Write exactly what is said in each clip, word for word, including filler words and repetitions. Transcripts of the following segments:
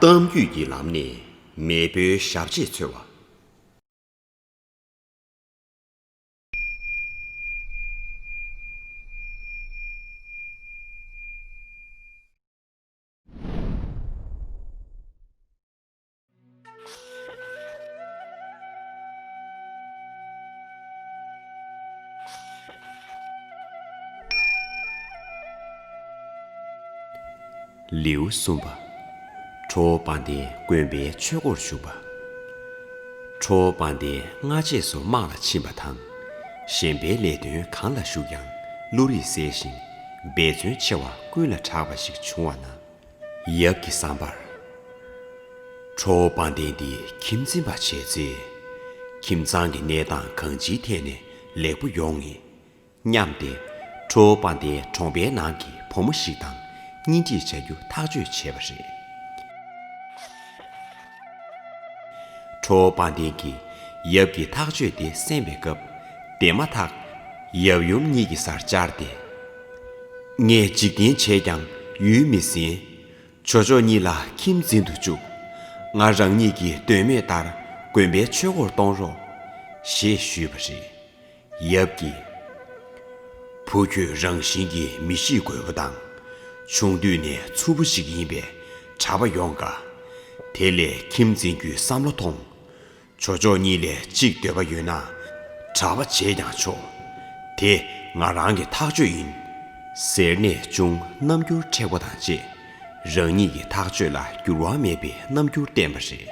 གཏམ་རྒྱུད་ཀྱི་ལམ་ནས་མེས་པོའི་ཞབས་རྗེས་འཚོལ་བ། ལེའུ་གསུམ་པ། ཁྲོ་བོ་དཔལ་ལྡན་དགོན་པའི་ཆོས་སྒོར་ཞུགས་པ། ཁྲོ་བོ་དཔལ་ལྡན་སྔ་རྗེས་སུ་དམག་ལ་ཕྱིན་པ་དང་། གཞན་པའི་ལས་དོན་གང་ལ་ཞུགས་ཀྱང་བློ་རིག་གསལ་ཞིང་འབད་བརྩོན་ཆེ་བ་ཀུན་ལ་གྲགས་པ་ཞིག་བྱུང་བ་ན། ཡབ་ཀྱི་བསམ་པར། ཁྲོ་བོ་དཔལ་ལྡན་འདི་ཁྱིམ་འཛིན་པ་བྱས་ཚེ། ཁྱིམ་ཚང་གི་གནས་སྟངས་གང་ཅིའི་ཐད་ནས་ལེགས་པོ་ཡོང་ངེས། སྙམ་སྟེ། ཁྲོ་བོ་དཔལ་ལྡན་གྲོང་པའི་ནང་གི་བུ་མོ་ཞིག་དང་གཉེན་སྒྲིག་བྱ་རྒྱུ་ཐག་གཅོད་བྱས་པ་རེད། ཁྲོ་བོ་དཔལ་ལྡན་གྱིས་ཡབ་ཀྱི་ཐག་གཅོད་དེ་གསན་པའི་སྐབས། དེ་མ་ཐག་ཡབ་ཡུམ་གཉིས་ཀྱི་སར་བཅར་ཏེ། ངས་འཇིག་རྟེན་བྱས་ཀྱང་ཡུལ་མི་ཟིན། ཇོ་ཇོ་གཉིས་ལ་ཁྱིམ་འཛིན་དུ་བཅུག་ང་རང་ཉིད་ཀྱི་འདོད་མོས་ལྟར་དགོན་པའི་ཆོས་སྒོར་གཏོང་རོགས། ཞེས་ཞུས་པ་རེད། ཡབ་ཀྱིས། བུ་ཁྱོད་རང་བཞིན་གྱིས་མི་གཤིས་རྒོད་པོ་དང་། ཆུང་དུས་ནས་མཚུར་པོ་ཞིག་ཡིན་པས་གྲྭ་པ་ཡོང་དཀའ། དེ་ལས་ཁྱིམ་འཛིན་རྒྱུའི་བསམ་བློ་ཐོངས། ཇོ་ཇོ་གཉིས་ལས་གཅིག་འདོད་པ་ཡོད་ན། གྲྭ་པ་བྱས་ཀྱང་ཆོག་དེ་ང་རང་གི་ཐག་གཅོད་ཡིན། ཟེར་ནས་ཅུང་རྣམ་འགྱུར་མཁྲེགས་པོ་དང་བཅས། རང་ཉིད་ཀྱི་ཐག་གཅོད་ལ་འགྱུར་བ་མེད་པའི་རྣམ་འགྱུར་བསྟན་པ་རེད།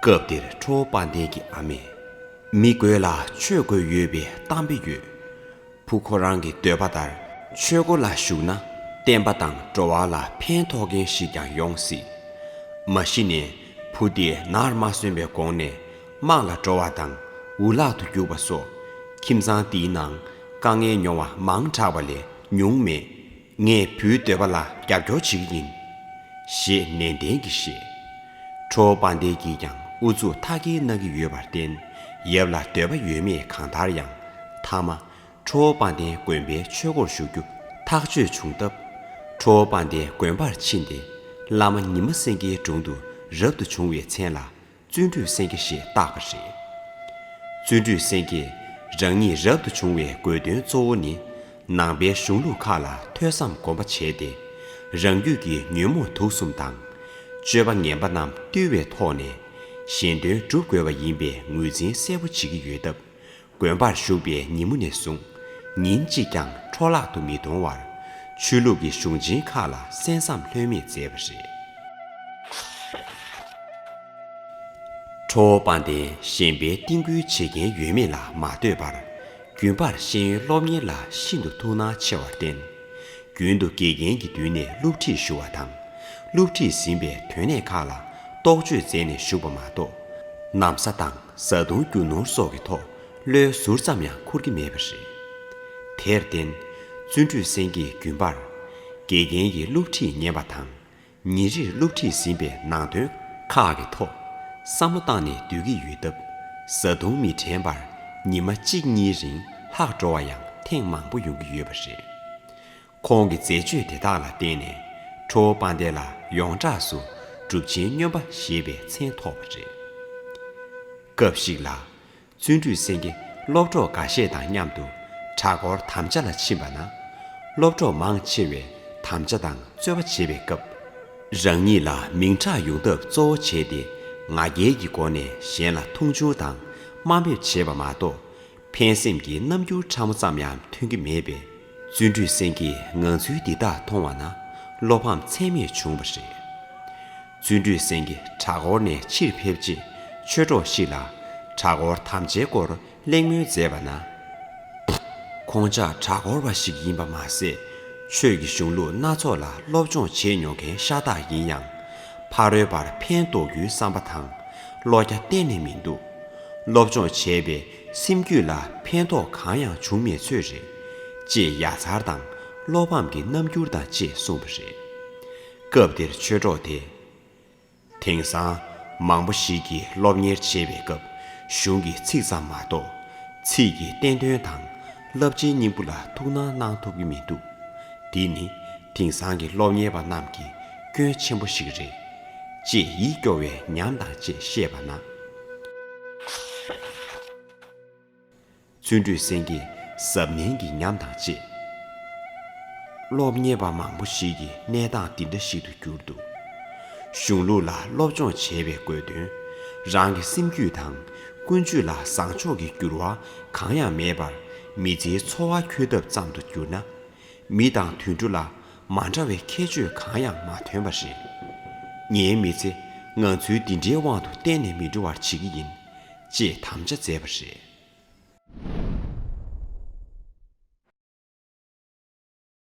སྐབས་དེར་ཁྲོ་བོ་དཔལ་ལྡན་གྱི་ཨ་མས། མི་རྒོད་ལ་ཆོས་དགོས་ཡོད་པའི་གཏམ་དཔེ་ཡོད། བུ་ཁོ་རང་གི་འདོད་པ་ལྟར་ཆོས་སྒོ་ལ་ཞུགས་ན་བསྟན་པ་དང་འགྲོ་བ་ལ་ཕན་ཐོགས་མཁན་ཞིག་ཀྱང་ཡོང་སྲིད། མ་གཞི་ནས་བུ་དེ་ནར་མ་སོན་པའི་གོང་ནས་དམག་ལ་འགྲོ་བ་དང་འུ་ལག་ཏུ་རྒྱུག་པ་སོགས་ཁྱིམ་ཚང་འདིའི་ནང་དཀའ་ངལ་མྱོང་བ་མང་དྲགས་པ་ལས་ཉུང་མེད། ངས་བུའི་འདོད་པ་ལ་རྒྱབ་སྐྱོར་བྱེད་ཀྱི་ཡིན། ཞེས་ནན་ཏན་གྱིས་བཤད། ཁྲོ་བོ་དཔལ་ལྡན་གྱིས་ཀྱང་ཨུ་ཚུགས་མཐའ་སྐྱེལ་གནང་གི་ཡོད་པར་བརྟེན། ཡབ་ལ་འདོད་པ་ཡོད་མེད་གང་ལྟར་ཡང་མཐའ་མ། ཁྲོ་བོ་དཔལ་ལྡན་དགོན་པའི་ཆོས་སྒོར་ཞུགས་རྒྱུ་ཐག་གཅོད་བྱུང་སྟབས། ཁྲོ་བོ་དཔལ་ལྡན་དགོན་པར་ཕྱིན་ཏེ། བླ་མ་ཉི་མ་སེང་གེའི་དྲུང་དུ་རབ་ཏུ་བྱུང་བའི་མཚན་ལ། བརྩོན་འགྲུས་སེང་གེ་ཞེས་བཏགས་པ་རེད། བརྩོན་འགྲུས་སེང་གེས་རང་ཉིད་རབ་ཏུ་བྱུང་བའི་དགོས་དོན་གཙོ་བོ་ནི། ནང་པའི་གཞུང་ལུགས་ཁག་ལ་ཐོས་བསམ་སྒོམ་པ་བྱས་ཏེ། རང་རྒྱུད་ཀྱི་ཉོན་མོངས་དུག་གསུམ་དང་། སྤྱོད་པ་ངན་པ་རྣམས་བཏུལ་བའི་ཐོག་ནས། གཞན་དོན་སྒྲུབ་དགོས་པ་ཡིན་པའི་ངོས་འཛིན་གསལ་པོ་བྱེད་ཀྱི་ཡོད་སྟབས། དགོན་པར་ཞུགས་པའི་ཉིན་མོ་ནས་བཟུང་། ཉིན་གཅིག་ཀྱང་འཕྲོ་བརླག་ཏུ་མི་གཏོང་བར། ཆོས་ལུགས་ཀྱི་གཞུང་ཆེན་ཁག་ལ་གསན་བསམ་ལྷོད་མེད་མཛད་པ་རེད། ཁྲོ་བོ་དཔལ་ལྡན་གཞན་པའི་རྟིང་བསྐུལ་བྱེད་མཁན་ཡོད་མེད་ལ་མ་ལྟོས་པར། རྒྱུན་པར་ཤེས་ཡོན་སློབ་གཉེར་ལ་ཤིན་ཏུ་ཐུགས་སྣང་ཆེ་བར་བརྟེན། རྒྱུན་དུ་དགེ་རྒན་གྱི་མདུན་ནས་སློབ་ཁྲིད་ཞུ་བ་དང་། སློབ་ཁྲིད་ཟིན་པའི་དོན་གནད་ཁག་ལ་རྟོག་དཔྱོད་མཛད་ནས་བཞུགས་པ་མ་གཏོགས། ན་བཟའ་དང་བཟའ་བཏུང་རྒྱུ་ནོར་སོགས་ཀྱི་ཐོག་བློའི་ཟུར་ཙམ་ཡང་འཁུར་གྱི་མེད་པ་རེད། དེར་བརྟེན། བརྩོན་འགྲུས་སེང་གེས་རྒྱུན་པར། དགེ་རྒན་གྱི་སློབ་ཁྲིད་ཉན་པ་དང་། ཉིན་རེར་སློབ་ཁྲིད་ཟིན་པའི་ནང་དོན་ཁག་གི་ཐོག་བསམ་བློ་བཏང་ནས་སྡོད་ཀྱི་ཡོད་སྟབས། བཟའ་བཏུང་མི་དྲན་པར་ཉི་མ་གཅིག་གཉིས་རིང་ལྷག་འགྲོ་བ་ཡང་ཐེངས་མང་པོ་ཡོང་གི་ཡོད་པ་རེད། ཁོང་གི་མཛད་སྤྱོད་དེ་དག་ལ་བརྟེན་ནས་ཁྲོ་བོ་དཔལ་ལྡན་ལ་ཡོངས་གྲགས་སུ་གྲུབ་ཆེན་སྨྱོན་པ་ཞེས་པའི་མཚན་ཐོགས་པ་རེད། སྐབས་ཤིག་ལ། བརྩོན་འགྲུས་སེང་གེ་སློབ་གྲོགས་འགའ་ཤས་དང་མཉམ་དུ་གྲྭ་སྐོར་དམ་བཅའ་ལ་ཕྱིན་པ་ན། སློབ་གྲོགས་མང་ཆེ་བས་དམ་བཅའ་དང་རྩོད་པ་བྱེད་པའི་སྐབས། རང་ཉིད་ལ་མིང་གྲགས་ཡོང་ཐབས་གཙོ་བོ་བྱས་ཏེ། ང་རྒྱལ་གྱི་སྒོ་ནས་གཞན་ལ་མཐོང་ཆུང་དང་དམའ་འབེབས་བྱེད་པ་མ་གཏོགས། ཕན་སེམས་ཀྱི་རྣམ་འགྱུར་ཕྲ་མོ་ཙམ་ཡང་ཐོན་གྱི་མེད་པས། བརྩོན་འགྲུས་སེང་གེས་ངང་ཚུལ་འདི་དག་མཐོང་བ་ན་བློ་ཕམ་ཚད་མེད་བྱུང་བ་རེད། བརྩོན་འགྲུས་སེང་གེ་གྲྭ་སྐོར་ནས་ཕྱིར་ཕེབས་རྗེས། ཆོས་གྲོགས་ཤིག་ལ་གྲྭ་སྐོར་དམ་བཅའི་སྐོར་གླེང་མོལ་མཛད་པ་ན། ཁོང་ཅག་གྲྭ་སྐོར་བ་ཞིག་ཡིན་པ་མ་ཟད། ཆོས་ཀྱི་གཞུང་ལུགས་སྣ་ཚོགས་ལ་སློབ་སྦྱོང་བྱས་མྱོང་མཁན་ཤ་སྟག་ཡིན་ཡང་། ཕ་རོལ་པར་ཕན་འདོགས་རྒྱུའི་བསམ་པ་དང་བློ་རྒྱ་གཏན་ནས་མི་འདུག་སློབ་སྦྱོང་བྱས་པས་སེམས་རྒྱུད་ལ་ཕན་ཐོགས་གང་ཡང་བྱུང་མེད་ཚོད་རེད། ཅེས་ཡ་མཚར་དང་བློ་ཕམ་གྱི་རྣམ་འགྱུར་དང་བཅས་གསུངས་པ་རེད། སྐབས་དེར་ཆོས་གྲོགས་དེས། དེང་སང་མང་པོ་ཞིག་གིས་སློབ་གཉེར་བྱེད་པའི་སྐབས། གཞུང་གི་ཚིག་ཙམ་མ་གཏོགས། ཚིག་གི་བསྟན་དོན་དང་། བསླབ་བྱའི་སྙིང་པོ་ལ་ཐུགས་སྣང་གནང་ཐུབ་ཀྱི་མི་འདུག་འདི་ནི་དེང་སང་གི་སློབ་གཉེར་བ་རྣམས་ཀྱི་སྐྱོན་ཆེན་པོ་ཞིག་རེད། ཅེས་ཡིད་སྐྱོ་བའི་ཉམས་དང་བཅས་བཤད་པ་ན། བརྩོན་འགྲུས་སེང་གེས་གཟབ་ནན་གྱི་ཉམས་དང་བཅས། སློབ་གཉེར་པ་མང་པོ་ཞིག་གི་གནས་སྟངས་འདི་འདྲ་ཞིག་ཏུ་གྱུར་འདུག་གཞུང་ལུགས་ལ་སློབ་སྦྱོང་བྱས་པའི་དགོས་དོན། རང་གི་སེམས་རྒྱུད་དང་ཀུན་སྤྱོད་ལ་བཟང་ཕྱོགས་ཀྱི་འགྱུར་བ་གང་ཡང་མེད་པར། མི་ཚེའི་འཚོ་བ་འཁྱོལ་ཐབས་ཙམ་དུ་གྱུར་ན། མི་དང་དུད་འགྲོ་ལ་མ་འདྲ་བའི་ཁྱད་ཆོས་གང་ཡང་མ་ཐོན་པ་རེད། ངའི་མི་ཚེ་ང་ཚོའི་འདི་འདྲའི་དབང་དུ་གཏན་ནས་མི་འགྲོ་བར་བྱེད་ཀྱི་ཡིན། ཅེས་དམ་བཅའ་མཛད་པ་རེད།